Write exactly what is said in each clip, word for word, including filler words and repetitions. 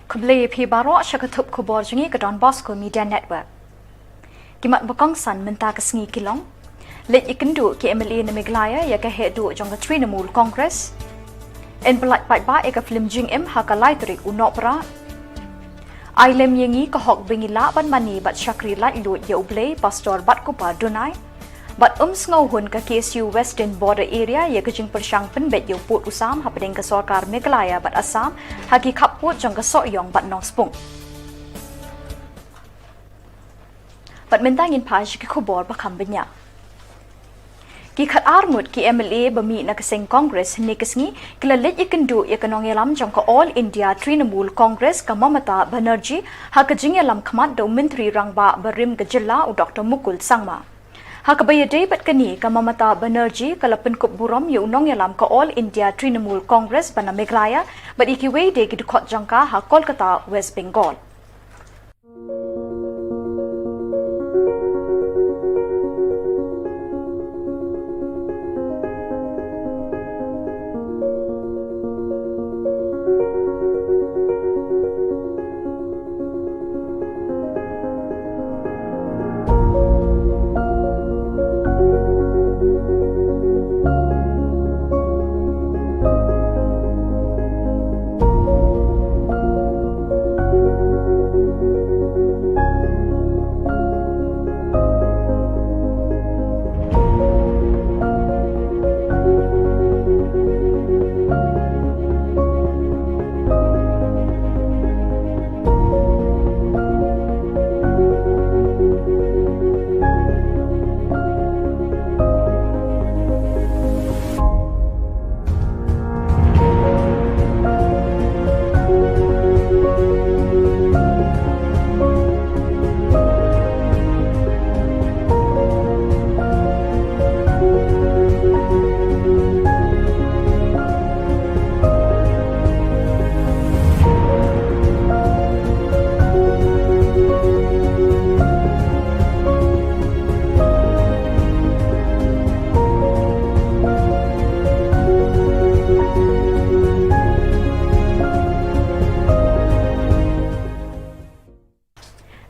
Khublei ïa phi baroh sha ka thup khubor jong ngi ka Don Bosco Media Network. Ki mat ba kongsan mynta ka sngi ki long: Leit ïakynduh ki M L A na Meghalaya ïa ka heh duh jong ka Trinamool Congress. Yn pyllait paidbah ïa ka film Jingim ha ka lai tarik u Nohprah. Ai lem ïa ngi ka hok ba ngin lah ban mane bad shakri laitluid ïa U Blei, Pastor Batkupa Dunai. Bad ym sngewhun ka K S U Western Border Area ïa ka jingpyrshang pynbeit ïa u pud u sam hapdeng ka sorkar Meghalaya bad Assam ha ki khappud jong ka Sohiong bad Nongspung. Bad mynta ngin phai sha ki khubor ba kham bniah. Ki khatar ngut ki M L A ba mih na ka seng Congress hynne ka sngi ki la leit ïakynduh ïa ka nongïalam jong ka All India Trinamool Congress, ka Mamata Banerjee, ha ka jingïalam khmat da u Myntri Rangbah barim ka jylla, u Doktor Mukul Sangma. Ha kaba ïadei bad kane, ka Mamata Banerjee ka la pynkup burom ïa u nongïalam ka All India Trinamool Congress ba na Meghalaya bad ïa kiwei de ki dkhot jong ka ha Kolkata, West Bengal.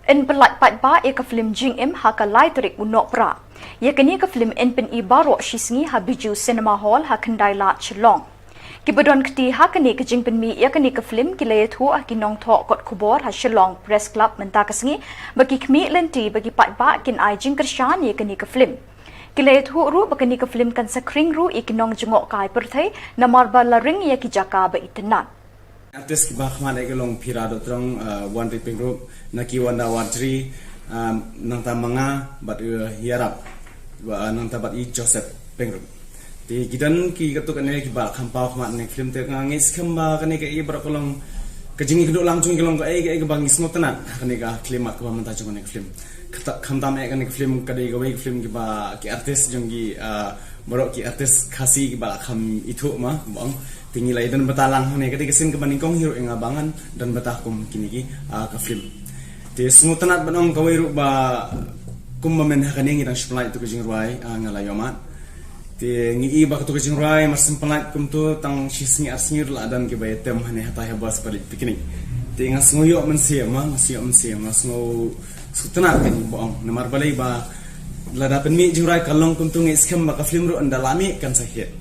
Yn pyllait paidbah ïa ka film Jingim ha ka lai tarik u Nohprah. Ïa kane ka film yn pyni baroh shisngi ha Bijou Cinema Hall ha Khyndai Lad, Shillong. Kiba don kti ha kane ka jingpynmih ïa kane ka film ki la ïathuh ha ki nongthoh kot khubor ha Shillong Press Club mynta ka sngi ba ki khmih lynti ba ki paidbah kin ai jingkyrshan ïa kane ka film. Ki la ïathuh ruh ba kane ka film kan sa khring ruh ïa ki nongjngohkai pyrthei namar ba la ring ïa ki jaka ba itynnad. Artist kiba khmat ïa ka long Phira Dohtrong, uh, Wanri Pyngrope, Naki Wanda Warjri, um, nangta ma nga bad, uh, Ïarap, uh, nangta bad i Joseph Pyngrope. Te ki don ki katto katne kiba kham paw khmat ne film te nga ngeit skhem ba kane ka i baroh ka long ka jingïakynduh lang jong i ka long kaei kaei kaba ngi sngewtynnat ha kane ka khyllipmat kaba mynta jong kane ka film. Kata khamtam eh kane ka film ka dei kawei ka film kiba ki artist jong ki, ah, baroh ki artist Khasi kiba la kham ithuh ma, bang. Te ngi la ïadon bynta lang hangne ka dei ka sien kaba nyngkong hi ruh ïa nga ba ngan don bynta kum kine ki, ah, ka film. Te sngewtynnat ban ong kawei ruh ba kumba myn ha kane ngi dang shu pynlait ïa tu ka jingrwai, ah, nga la ïohmad. Te ngi i ba katu ka jingrwai mar shu pynlait kumtu tang shi sngi ar sngi ruh la don kiba ïatem hangne hatai ha bus ba leit picnic. Te nga sngew ïoh mynsiem, nga sngew ïoh mynsiem, nga sngew sngewtynnat kane ba ong. Namar balei ba lada pynmih jingrwai ka long kumtu ngeit skhem ba ka film ruh ynda la mih kan sa hit.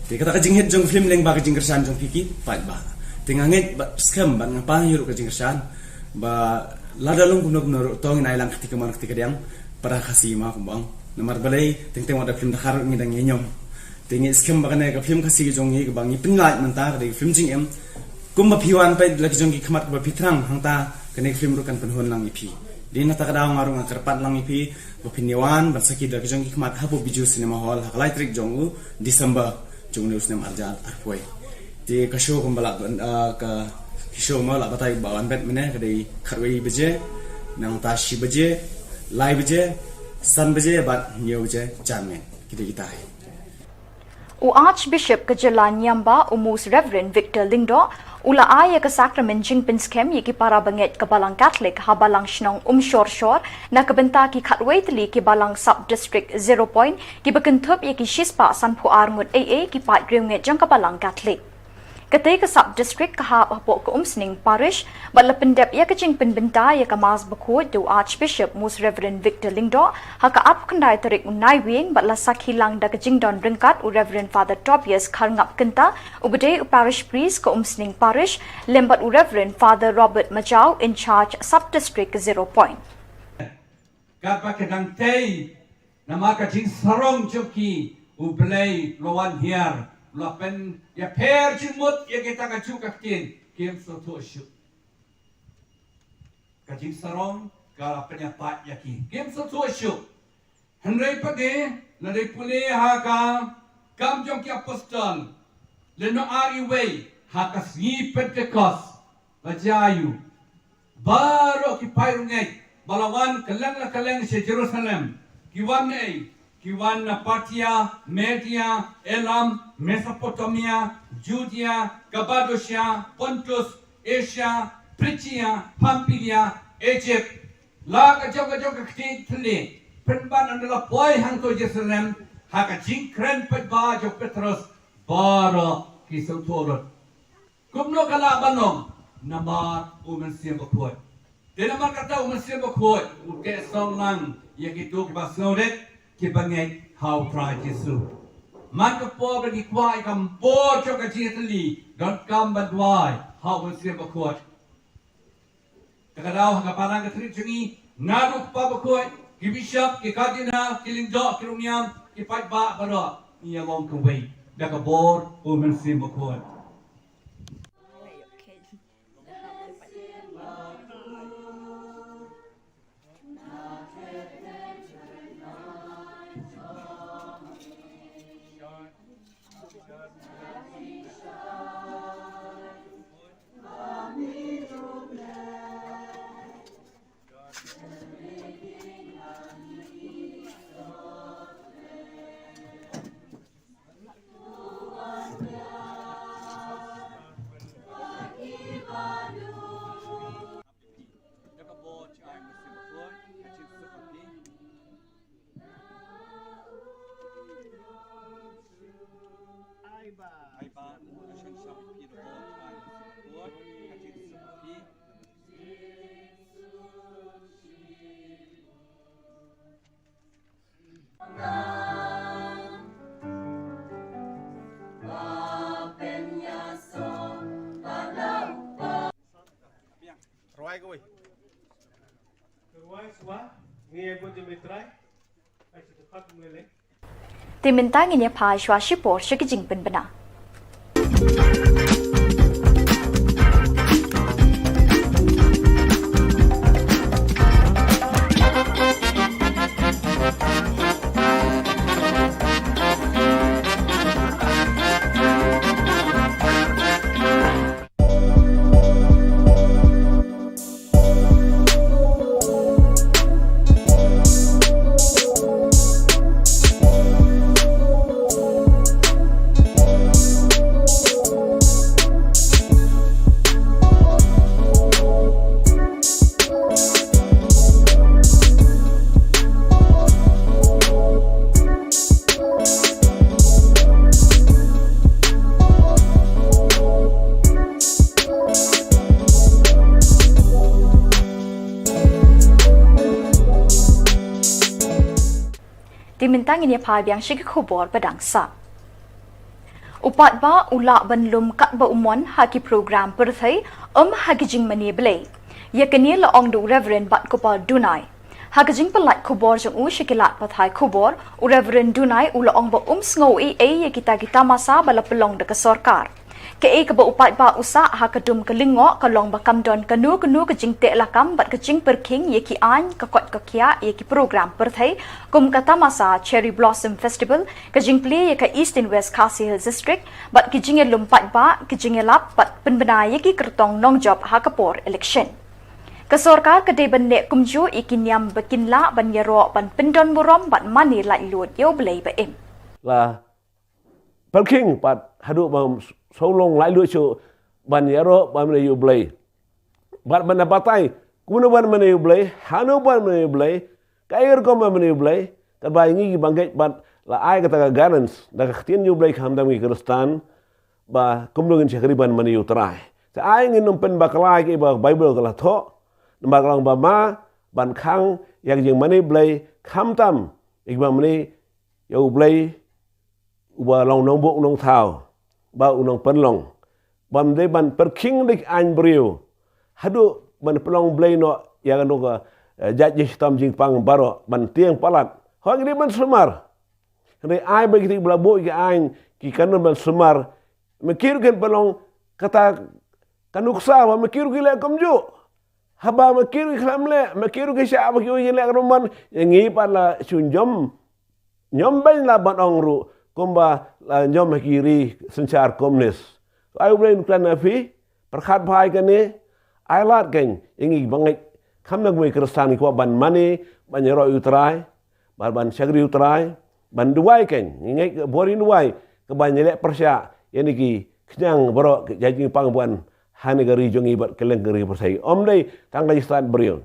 Te kata ka jinghit jong ka film lyngba ka jingkyrshan jong phi ki paidbah. Te nga ngeit ba skhem bad nga pan hi ruh ka jingkyrshan ba lada long kumno kumno ruh to ngin ai lang kti kamon kti kadiang para Khasi ma kumba ong. Namar balei teng teng wat da film Dkhar ruh ngi dang ïa ñiom. Te ngeit skhem ba kane ka film Khasi ka jong ngi kaba ngi pynlait mynta ka dei ka film Jingim. Kumba phi wan peit la ki jong ki khmat kaba phi thrang hangta kane ka film ruh kan pynhun lang ïa phi. Dei na kata ka daw nga ruh nga kyrpad lang ïa phi ba phin ïa wan ban sakhi da ki jong ki khmat hapoh Bijou Cinema Hall ha ka lai tarik jong u December jong une u snem arhajar arphew. Te ka show kumba la, ah, ka, ki show ma la batai ba wan bet mynne ka dei khatwei baje, nangta shi baje, lai baje, san baje bad hynñiew baje janmiet. Ki dei kita hi. U Archbishop ka jylla Niamba, u Most Reverend Victor Lyngdoh, u la ai ïa ka sakramen jingpynskhem ïa ki para bangeit ka Balang Katholik ha Balang Shnong Umshorshor na ka bynta ki khatwei tylli ki Balang Sub District Zero Point kiba kynthup ïa ki shispah sanphew ar ngut ei ei ki paid riewngeit jong ka Balang Katholik. Katei ka sub district ka hap hapoh ka Umsning Parish, bad la pyndep ïa ka jingpynbynta ïa ka Mass bakhuid da u Archbishop Most Reverend Victor Lyngdoh ha ka arphew khyndai tarik u Naiwieng, bad la sakhi lang da ka jingdon ryngkat u Reverend Father Tobias Kharngap Kynta, uba dei u Parish Priest ka Umsning Parish, lem bad u Reverend Father Robert Majaw, in charge sub district ka Zero Point. Katba ka dang tei, namar ka jingsarong jong ki, U Blei u la wan hiar, u la pynïapher jingmut ïa kita ka juk ka ktien, kim sngewthuh shuh. Ka jingsarong ka la pynïapaid ïa ki, kim sngewthuh shuh. Hynrei pat de, lada pule ha ka Kam jong ki Apostol, lynnong ar, wei, ha ka sngi Pentekost, la jia aiu? Baroh ki paid riewngeit ba la wan kylleng la kylleng sha Jerusalem, ki wan naei? Ki wan na Parthia, Media, Elam, Mesopotamia, Judia, Kapadosia, Pontus, Asia, Phrigia, Pampilia, Egypt, la ka jong ka jong ka kti thylli, pynban ynda la poi hangto Jerusalem, ha ka jingkren paidbah jong u Petros, baroh ki sngewthuh lut. Kumno ka lah ban long? Namar u Mynsiem Bakhuid. Te namar kata u Mynsiem Bakhuid u teh song lang ïa kito kiba sngewrit, kiba ngeit ha u Trai Jisu. Man ka por ba ki kwah ïa ka bor jong ka jingïatylli, donkam ban duwai ha u Mynsiem Bakhuid. Te ka daw ha ka balang ka thylliej jong ngi, nga ruh u Kpa Bakhuid, ki bishop, ki cardinal, ki lyngdoh, ki riewniam, ki paidbah baroh, ngin ïa long kawei da ka bor u Mynsiem Bakhuid. Rwai kawei. Rwai shuwa, ngi ïa bud jingmyntrai. Ai, shu tu pat mlele. Te mynta ngin ïa phai shuwa shipor sha ki jingpynbna. Te mynta ngin ïa phai biang sha ki khubor ba dang sah. U paidbah u lah ban lum katba u mon ha ki program pyrthei, ym ha ki jingmane Blei. Ïa kane la ong da u Reverend Batkupa Dunai. Ha ka jingpyllait khubor jong u sha ki lad pathai khubor, u Reverend Dunai u la ong ba um sngew ei ei ïa kita ki tamasa ba la pynlong da ka sorkar. Kaei kaba u paidbah u sah ha ka dum ka lyngngoh ka long ba kam don kano kano ka jingteh lakam bad ka jingpyrkhing ïa ki aiñ, ka koit ka khiah ïa ki program pyrthei, kum ka tamasa Cherry Blossom Festival, ka jingplie ïa ka East and West Khasi Hills District, bad ki jingïalum paidbah, ki jingïalap bad pynbna ïa ki kyrtong nongjop ha ka por election. Ka sorkar ka dei ban leh kumjuh ïa ki niam ba kin lah ban ïaroh ban pyndon burom bad mane laitluid ïa U Blei ba im. La pyrkhing pat haduh ba shu long laitluid shuh ban ïaroh ban mane ïa U Blei. Bad ban da batai kumno ban mane ïa U Blei, hano ban mane ïa U Blei, kaei ka rukom ban mane ïa U Blei, katba ïa ngi kiba ngeit bad la ai kata ka guidance da ka ktien jong U Blei khamtam ngi Khristan, ba kumno ngin shakri ban mane ïa U Trai. Te ai ngin ym pynbakla ïa kiba Baibl ka la thoh. Namar ka long ba ma ban khang ïa ka jingmane Blei khamtam ïa kiba mane ïa U Blei uba long Nongbuk Nongthaw bad U Nongpynlong. Bym dei ban pyrkhing da ki aiñ briew haduh ban pynlong blei noh ïa kano ka, eh, jait jingshitom jingpang baroh ban tieng palat. Hooid ngi dei ban sumar. Hynrei ai ba kito kiba la buh ïa ki aiñ ki kynnoh ban sumar. Ma ki ruh kin pynlong kata ka nuksa ba ma ki ruh ki leh kumjuh. Haba ma ki ruh ki khlem leh, ma ki ruh ki shah ba ki ïoh ïa leh ka ruh man, ïa ngi pat la shu ñiom, ñiom beiñ la ban ong ruh kumba la ñiom ha ki ri synshar komunis. Ai U Blei un kren ïa phi, pyrkhat bha ïa kane, ai lad kein ïa ngi ba ngeit, kham na ngi Khristan ngi kwah ban mane, ban ïaroh ïa U Trai, ban, ban shakri U Trai, ban duwai kein, ngi ngeit ka bor ïa duwai, ka ban ïaleh pyrshah ïa kine ki khñiang baroh ka jait jingpang ban ha kane ka ri jong ngi bad kylleng ka ri pyrthei. Ym dei tang ka jingstad briew.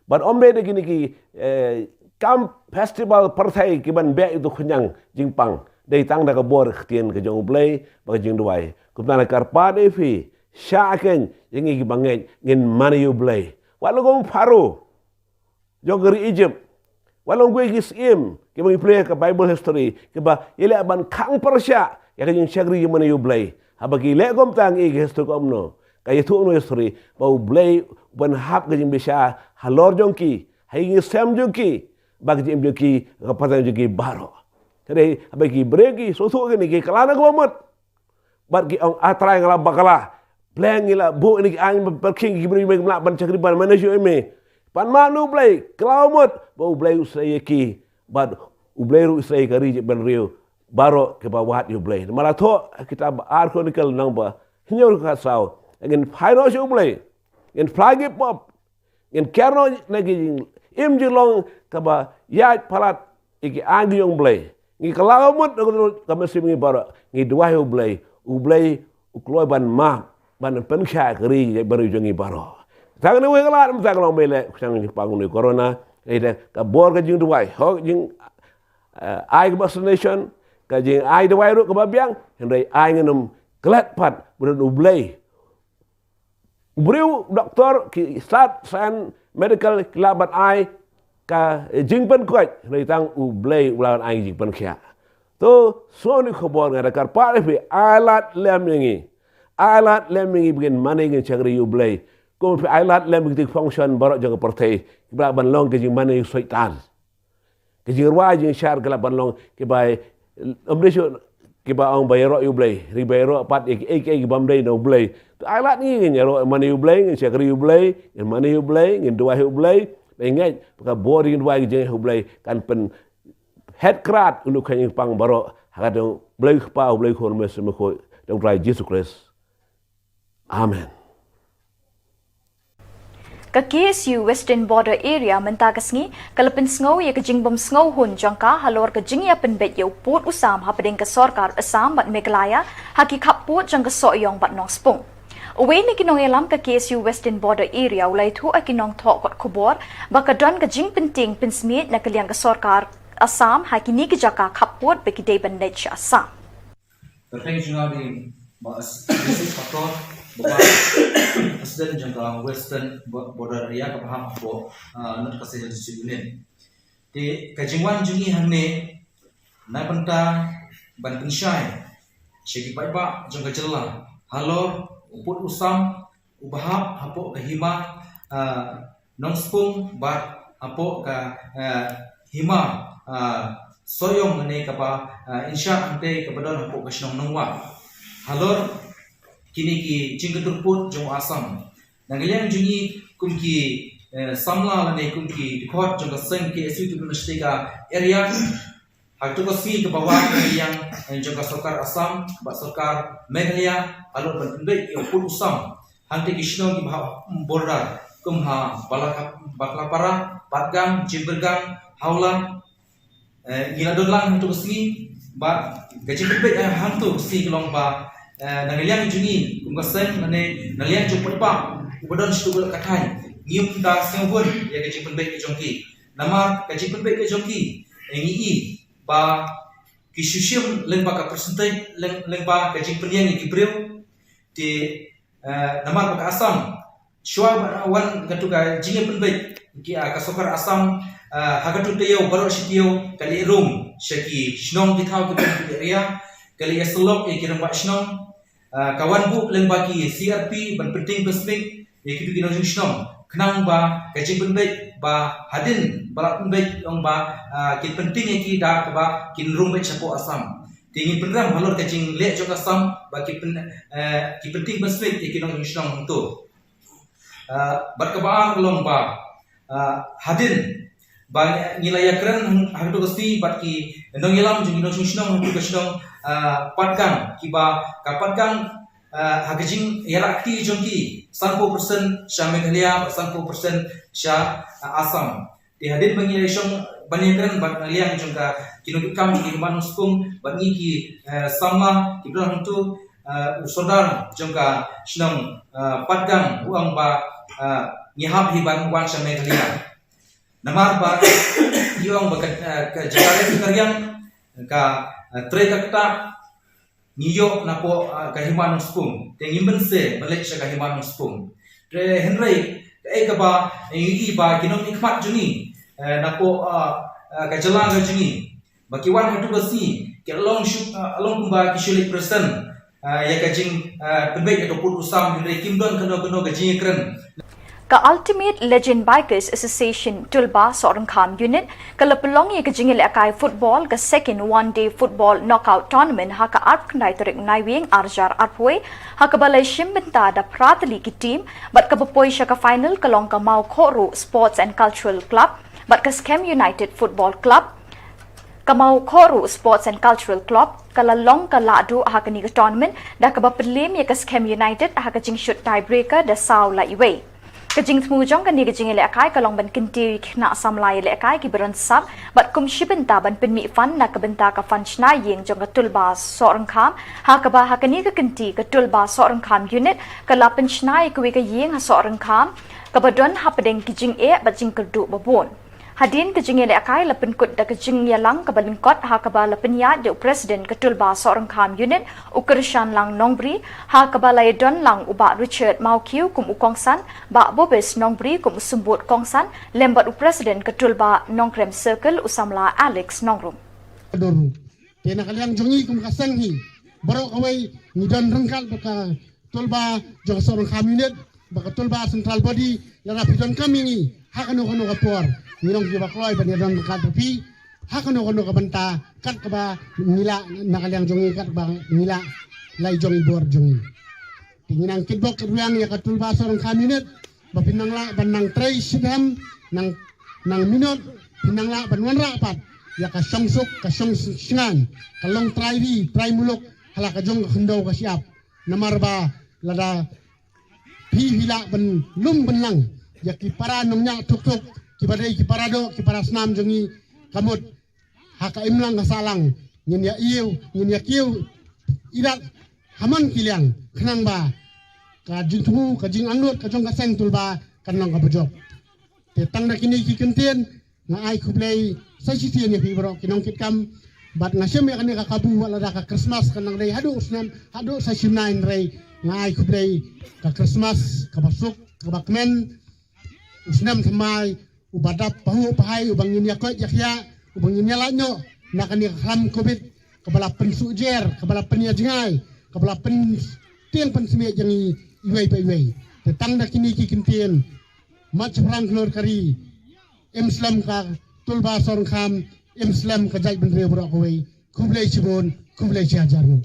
Bad ym dei da kine ki, eh, kam festival pyrthei ki ban beh ïa uto u khñiang jingpang. Dei tang da ka bor ka ktien ka jong U Blei bad ka jingduwai. Kumta nga kyrpad ïa phi, shah kein ïa ngi kiba ngeit ngin mane ïa U Blei. Wat la kum u Pharaoh jong ka ri Egypt. Wat la kum kiwei ki syiem kiba ngi pule ha ka Bible history kiba ïaleh ban khang pyrshah ïa ka jingshakri jingmane ïa U Blei. Haba ki leh kumta ngi ïohi ka history kumno. Ka ïathuh kumno history ba U Blei u pynhap ka jingbishar halor jong ki, ha ïing ha sem jong ki, bad ka jingim jong ki, ka pateng jong ki baroh. Te dei haba ki briew ki sngewthuh kine ki kylla na kaba mut. Bad ki ong, A Trai, nga la bakla. Balei ngi la buh ïa kine ki aiñ ba pyrkhing ïa ki briew ba kim lah ban shakri ban mane shuh ïa me. Pan map na U Blei, kylla mut ba U Blei u srei ïa ki. Bad U Blei ruh u srei ïa ka ri jaitbynriew baroh kiba wad ïa U Blei. Namar la thoh ha kitab Ar Chronicle lynnong ba hynñiew dkhot saw. Ngin phai noh sha U Blei. Ngin phla ïa ki pop. Ngin kiar noh na ki jingim jinglong kaba ïaid palat ïa ki aiñ ki jong U Blei. Ngi kylla mut na ka mynsiem ngi baroh. Ngi duwai U Blei. U Blei u kloi ban map, ban pynkhia ka ri jaitbynriew jong ngi baroh. Tang kane wei ka lad mynta ka long ba ïaleh ka jingpang une u corona. Ïa ka bor ka jingduwai. Hooid jing, eh, ai ka vaccination, ka jingai dawai ruh kaba biang. Hynrei ai ngin ym klet pat ba don U Blei. U briew, doktor, ki stad science, medical, ki lah ban ai ka jingpynkoit, hynrei tang U Blei u lah ban ai jingpynkhiah. To, sngewbha ïa ka khubor nga da kyrpad ïa phi, ai lad lem ïa ngi. Ai lad lem ïa ngi ba ngin mane ngin shakri ïa U Blei. Kum phi ai lad lem ïa ki function baroh jong ka pyrthei, ki lah ban long ka jingmane ïa u Soitan. Ka jingrwai jingshar ka lah ban long kiba, ym dei shuh kiba ong ba ïaroh ïa U Blei, hynrei ba ïaroh pat ïa kiei kiei kiba ym dei na U Blei. To ai lad ngi ngin ïaroh mane ïa U Blei, ngin shakri ïa U Blei, ngin mane ïa U Blei, ngin duwai ïa U Blei. Ba ngeit ba ka bor jingduwai ka jong U Blei kan pynhet krad ïa u khñiang pang baroh ha ka kyrteng U Blei Kpa, U Blei Khun, U Mynsiem Bakhuid, U Trai Jisu Khrist. Amen. Ka K S U Western Border Area mynta ka sngi ka la pynsngew ïa ka jingbym sngewhun jong ka halor ka jingïapynbeit ïa u pud u sam hapdeng ka sorkar Assam bad Meghalaya ha ki khappud jong ka Sohiong bad Nongspung. Uwei na ki nongïalam ka K S U Western Border Area u la ïathuh ha ki nongthoh kot khubor ba ka don ka jingpyntieng pynsmiej na ka liang ka sorkar Assam ha kine ki jaka khappud ba ki dei ban leit sha Assam. Ka kyrteng jong nga dei Bah As-, Joseph Pator, ba nga President jong ka Western Bo-, Border Area kaba hap hapoh, ah, North Cachar District Union. Te ka jingwan jong ngi hangne na bynta ban pynshai sha ki paidbah jong ka jylla halor u pud u sam uba hap hapoh ka hima, ah, Nongspung bad hapoh ka, ah, hima, ah, Sohiong lane kaba, ah, Inshah hangtei kaba don hapoh ka shnong Nongwah. Halor kine ki jingkyntur pud jong u Assam. Na ka liang jong ngi kum ki, eh, samla lane kum ki dkhot jong ka seng K S U Autonomous State ka area, ha kato ka sngi kaba wan na ka liang, eh, jong ka sorkar Assam bad sorkar Meghalaya halor ban pynbeit ïa u pud u sam hangtei ki shnong kiba hap border kum ha Balaka-, Baklapara, Patgam, Jimbirgang, Hawla, eh, ngi la don lang hangto ka sngi. Bad ka jingpynbeit, eh, hangto ka sngi ka long ba, eh, na ka liang jong ngi kum ka seng lane na liang jong u paidbah uba don sha kato ka thaiñ, ngim da sngewhun ïa ka jingpynbeit ka jong ki. Namar ka jingpynbeit ka jong ki, eh, ngi i ba ki shu shim lyngba ka percentage, lyng-, lyngba ka jingpynïeng ïa ki briew. Te, eh, namar ba ka Assam shuwa ba wan katu ka jingïapynbeit ki, ah, ka sorkar Assam, ah, ha katu taïew baroh shi taïew ka leit rung sha ki shnong ki thaw ki bym ki area, ka leit ïasyllok ïa ki rangbah shnong, ah, ka wan buh lyngba ki C R P ban pynting pynsmit ïa kitu ki nongjngohshnong khnang ba ka jingpynbeit ba hadien ba la pynbeit ong ba, ah, kin pynting ïa ki da kaba kin rung beit shapoh Assam. Te ngin pynrem halor ka jingleh jong ka Assam ba ki pyn, eh, ki pynting pynsmit ïa ki nongjngohshnong hangto. Ah, bad kaba ar ka long ba, ah, hadien ba ngi la ïakren ha katu ka sngi bad ki nongïalam jong ki nongjngohshnong ha katu ka shnong, ah, Patgang, kiba ka Patgang, ah, ha ka jingïalahkti jong ki sanphew percent sha Meghalaya bad sanphew percent sha, ah, Assam. Te hadien ba ngi la ïashong ban ïakren bad na liang jong ka ki nongkitkam ki hima nongspung bad ngi ki, eh, samla kiba don hangto, eh, u sordar jong ka shnong, eh, Patgang u ong ba, eh, ngi hap hi ban wan sha Meghalaya. Namar ba ngi ong ba ka, eh, ka jaka ka riang ka, eh, trei ka ktah ngi ïoh napoh, ah, ka hima nongspung. Te ngim banse ban leit sha ka hima nongspung. Te hynrei kaei kaba ngi ïohi ba ki nongmihkhmat jong ngi, eh, napoh, ah, ah, ka jylla ka jong ngi ba ki wan ha katu ka sngi ki long shu, ah, long kumba ki shu leit present, ah, ïa ka jing, ah, pynbeit ïa ka pud u Assam, hynrei kim don kano kano ka jingïakren. Ka Ultimate Legend Bikers Association Tulba Sohryngkham Unit ka la pynlong ïa ka jingïalehkai football ka Second One Day Football Knockout Tournament ha ka arphew khyndai tarik Naiwieng arhajar arphew wei, ha kaba la shim bynta da phra tylli ki team, bad kaba poi sha ka final ka long ka Mawkhohruh Sports and Cultural Club bad ka Skhem United Football Club. Ka Mawkhohruh Sports and Cultural Club ka la long ka lahduh ha kane ka tournament da kaba pynliem ïa ka Skhem United ha ka jingshut tiebreaker da saw la iwei. Ka jingthmu jong kane ka jingïalehkai ka long ban kyntiew ïa ki khynnah samla ïalehkai kiba don sap bad kum shi bynta ban pynmih fund na ka bynta ka fund shna ïing jong ka Tulba Sohryngkham, ha kaba ha kane ka kynti ka Tulba Sohryngkham Unit ka la pynshna ïa kawei ka ïing ha Sohryngkham kaba don hapdeng ki jingeh bad jingkyrduh babun. Hadien ka jingïalehkai la pynkut da ka jingïalang kaba lyngkot ha kaba la pynïaid da u President ka Tulba Sohryngkham Unit u Kyrshanlang Nongbri, ha kaba la ïadon lang u Bah Richard Mawkiew kum u kongsan, Bah Bobes Nongbri kum u symbud kongsan, lem bad u President ka Tulba Nongkrem Circle u samla Alex Nongrum. Te na ka liang jong ngi kum ka seng hi baroh kawei ngi don ryngkat bad ka Tulba jong ka Sohryngkham Unit bad ka Tulba Central Body, lada phi donkam ïa ngi ha kano kano ka por ngi long kiba kloi ban ïadon ryngkat bad phi ha kano kano ka bynta kat kaba ngi lah na ka liang jong ngi, kat kaba ngi lah la i jong i bor jong ngi. Te ngi nang kitbok kitrwiang ïa ka Tulba Sohryngkham Unit ba phin nang lah ban nang trei shitom, nang, nang minot, phin nang lah ban wanrah pat ïa ka shongsuk ka shongshngaiñ, ka long trai ri trai muluk ha la ka jong ka khyndew ka shyiap. Namar ba lada phi, phi lah ban lum ban lang ïa ki para nongñiah thuk thuk kiba dei ki para doh ki para snam jong ngi, ka mut ha ka imlang ka sahlang ngin ïa ïew, ngin ïa kiew irat ha man ki liang khnang ba ka jingthmu ka jingangnud ka jong ka seng Tulba kan long kaba jop. Te tang da kine ki kyntien nga ai khublei sa shisien ïa phi baroh ki nongkitkam. Bad nga shem ïa kane ka kabu wat lada ka Christmas kan nang dei haduh u snem, haduh sa shim nai, hynrei nga ai khublei ka Christmas kaba suk kaba kmen, u snem thymmai uba dap pahuh pahai, uba ngin ïa koit ïa khiah, uba ngin ïa lait noh na kane ka khlam Covid kaba la pynsuh jer, kaba la pynïa jngai, kaba la pyntieng pynsmiej ïa ngi iwei pa iwei. Te tang da kine ki kyntien, mat shaphrang khlur ka ri, im slem ka Tulba Sohryngkham, im slem ka jaitbynriew baroh kawei. Khublei shibun, khublei shihajar nguh.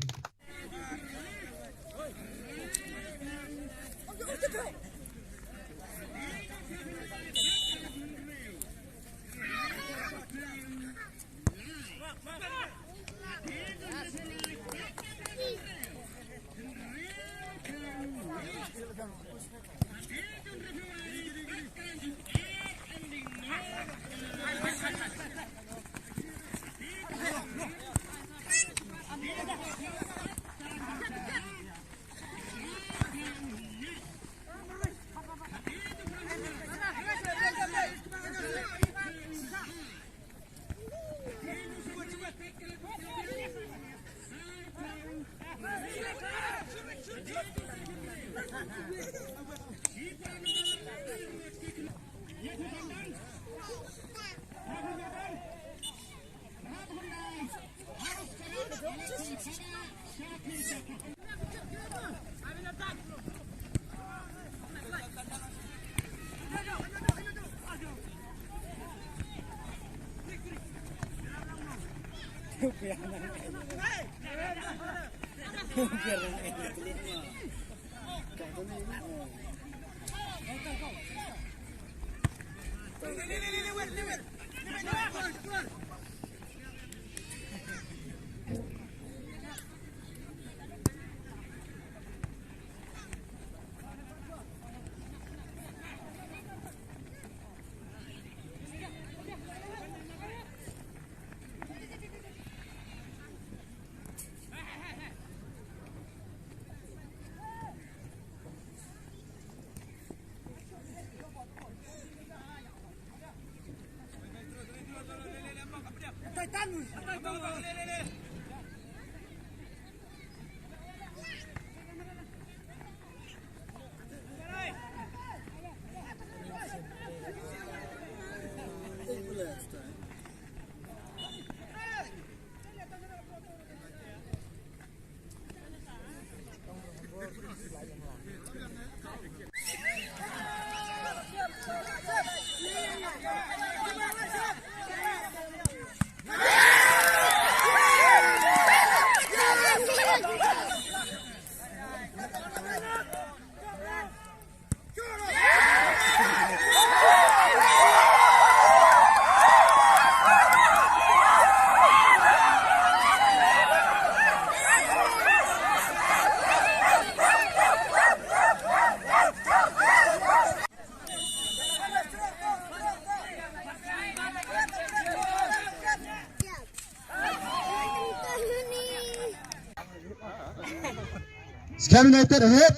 Skem United, hip hip.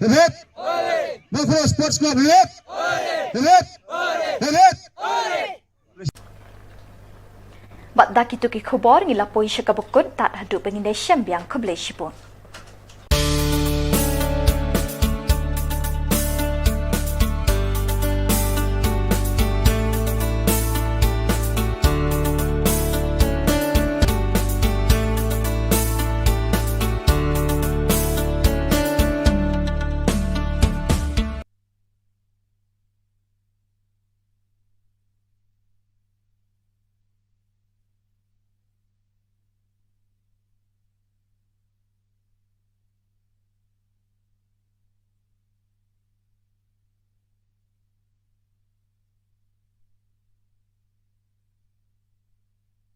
Hip hip. Buffalo Sports Club, hip hip. Hip hip. Hip hip. Bad da kitu ki khubor ngi la poi sha kaba kut, tad haduh ba ngin ïashem biang, khublei shibun.